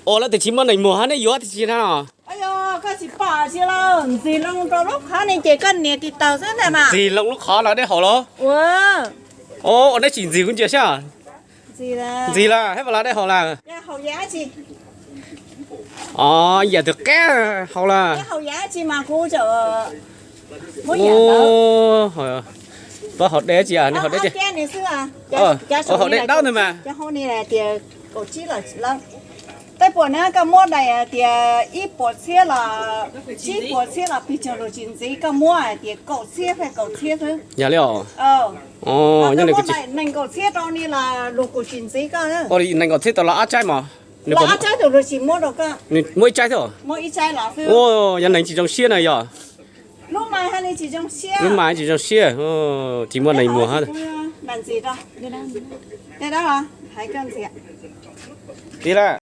Ua lawv tias tsis muaj neeg muag hab, neb yuav tiag tiag na? Koj tsis pom tsis los ntxig loo rau lub qhov ne ces koj nias tis taus xwb ntag mas. Ntxig loo lub qhov no dej haus los? Ua, ua neb tsis ntxig kuv ntsia saib. Ntxig lawm hab, pas los dej haus lawm. Os, yam twg qab haus lawm. Pab haus dej tsis, neb haus dej tsis? Haus dej dawb ntag mas. Tej puas na koj muab daim tias ib puas txhiab los tsib puas txhiab los pes tsawg los tsis ntxiv, koj muab hais tias kaum txhiab, kaum txhiab xwb. Yog li os. Nees nkaum txhiab rau ni los luag kuj tsis ntxiv koj. Nees nkaum txhiab tau los ob tsaib mos. Ob tsaib tus luag tsis muab rau koj. Muab ib tsaib xwb. Yog neeg tsis zoo siab na yog. Lub mas tsis zoo siab, tsis muaj neeg muag hab. Tig la.